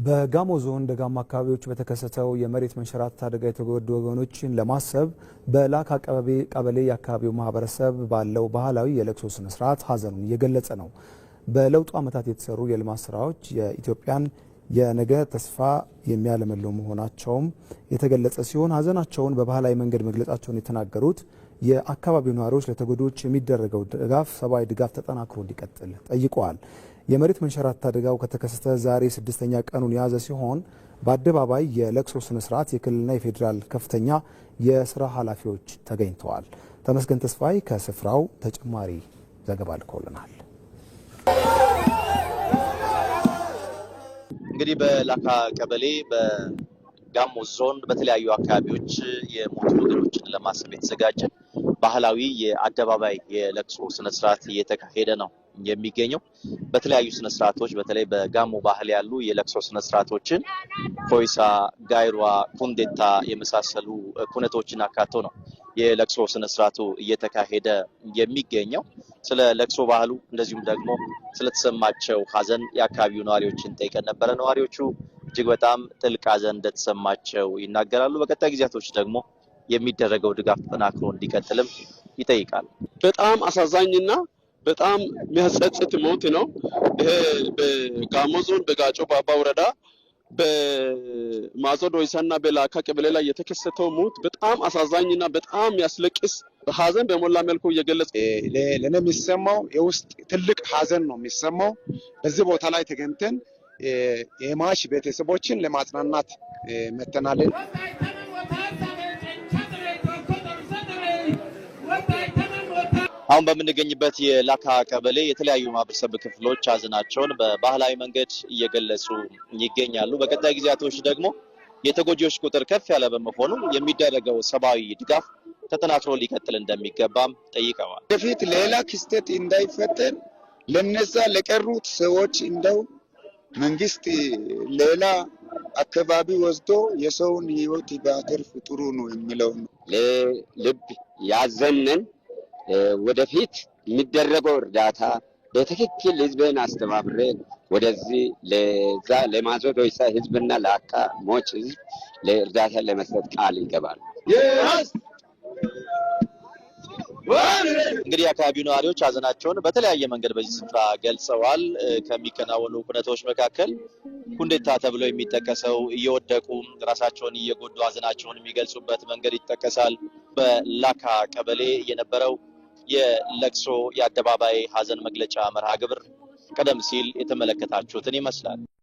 በጋሞ ዞን ደጋማ አካባቢዎች በተከሰተው የመሬት መንሸራተት አደጋ የተጎዱ ወገኖችን ለማሰብ በላካ ቀበሌ የአካባቢው ማህበረሰብ ባለው ባህላዊ የለቅሶ ስነ ስርዓት ሀዘኑን እየገለጸ ነው። በለውጡ ዓመታት የተሰሩ የልማት ስራዎች የኢትዮጵያን የነገ ተስፋ የሚያለመልሙ መሆናቸውም የተገለጸ ሲሆን፣ ሀዘናቸውን በባህላዊ መንገድ መግለጻቸውን የተናገሩት የአካባቢው ነዋሪዎች ለተጎጂዎች የሚደረገው ድጋፍ ሰብአዊ ድጋፍ ተጠናክሮ እንዲቀጥል ጠይቀዋል። የመሬት መንሸራተት አደጋው ከተከሰተ ዛሬ ስድስተኛ ቀኑን የያዘ ሲሆን፣ በአደባባይ የለቅሶ ስነ ስርዓት የክልልና የፌዴራል ከፍተኛ የስራ ኃላፊዎች ተገኝተዋል። ተመስገን ተስፋይ ከስፍራው ተጨማሪ ዘገባ ልኮልናል። እንግዲህ በላካ ቀበሌ በጋሞ ዞን በተለያዩ አካባቢዎች የሞቱ ወገኖችን ለማሰብ የተዘጋጀ ባህላዊ የአደባባይ የለቅሶ ስነስርዓት እየተካሄደ ነው የሚገኘው። በተለያዩ ስነስርዓቶች በተለይ በጋሞ ባህል ያሉ የለቅሶ ስነስርዓቶችን ኮይሳ፣ ጋይሯ፣ ኩንዴታ የመሳሰሉ ኩነቶችን አካቶ ነው የለቅሶ ስነስርዓቱ እየተካሄደ የሚገኘው። ስለ ለቅሶ ባህሉ እንደዚሁም ደግሞ ስለተሰማቸው ሀዘን የአካባቢው ነዋሪዎችን ጠይቀን ነበረ። ነዋሪዎቹ እጅግ በጣም ጥልቅ ሀዘን እንደተሰማቸው ይናገራሉ። በቀጣይ ጊዜያቶች ደግሞ የሚደረገው ድጋፍ ተጠናክሮ እንዲቀጥልም ይጠይቃል። በጣም አሳዛኝና በጣም የሚያጸጽት ሞት ነው። ይሄ በጋሞ ዞን በጋጮ ባባ ወረዳ በማዞ ዶይሳና በላካ ቀበሌ ላይ የተከሰተው ሞት በጣም አሳዛኝና በጣም የሚያስለቅስ፣ ሀዘን በሞላ መልኩ እየገለጸ ለእኔ የሚሰማው የውስጥ ትልቅ ሀዘን ነው የሚሰማው። በዚህ ቦታ ላይ ተገኝተን የሟች ቤተሰቦችን ለማጽናናት መተናል። አሁን በምንገኝበት የላካ ቀበሌ የተለያዩ ማህበረሰብ ክፍሎች ሀዘናቸውን በባህላዊ መንገድ እየገለጹ ይገኛሉ። በቀጣይ ጊዜያቶች ደግሞ የተጎጂዎች ቁጥር ከፍ ያለ በመሆኑ የሚደረገው ሰብአዊ ድጋፍ ተጠናክሮ ሊቀጥል እንደሚገባም ጠይቀዋል። ወደፊት ሌላ ክስተት እንዳይፈጠር ለነዛ ለቀሩት ሰዎች እንደው መንግስት ሌላ አካባቢ ወስዶ የሰውን ህይወት ቢያተርፍ ጥሩ ነው የሚለው ነው። ልብ ያዘነን ወደፊት የሚደረገው እርዳታ በትክክል ህዝብን አስተባብሬ ወደዚህ ለዛ ለማዞ ዶይሳ ህዝብና ለአካ ሞች ህዝብ ለእርዳታ ለመስጠት ቃል ይገባል። እንግዲህ የአካባቢው ነዋሪዎች ሀዘናቸውን በተለያየ መንገድ በዚህ ስፍራ ገልጸዋል። ከሚከናወኑ ኩነቶች መካከል ኩንዴታ ተብሎ የሚጠቀሰው እየወደቁ ራሳቸውን እየጎዱ ሀዘናቸውን የሚገልጹበት መንገድ ይጠቀሳል። በላካ ቀበሌ የነበረው የለቅሶ የአደባባይ ሀዘን መግለጫ መርሃ ግብር ቀደም ሲል የተመለከታችሁትን ይመስላል።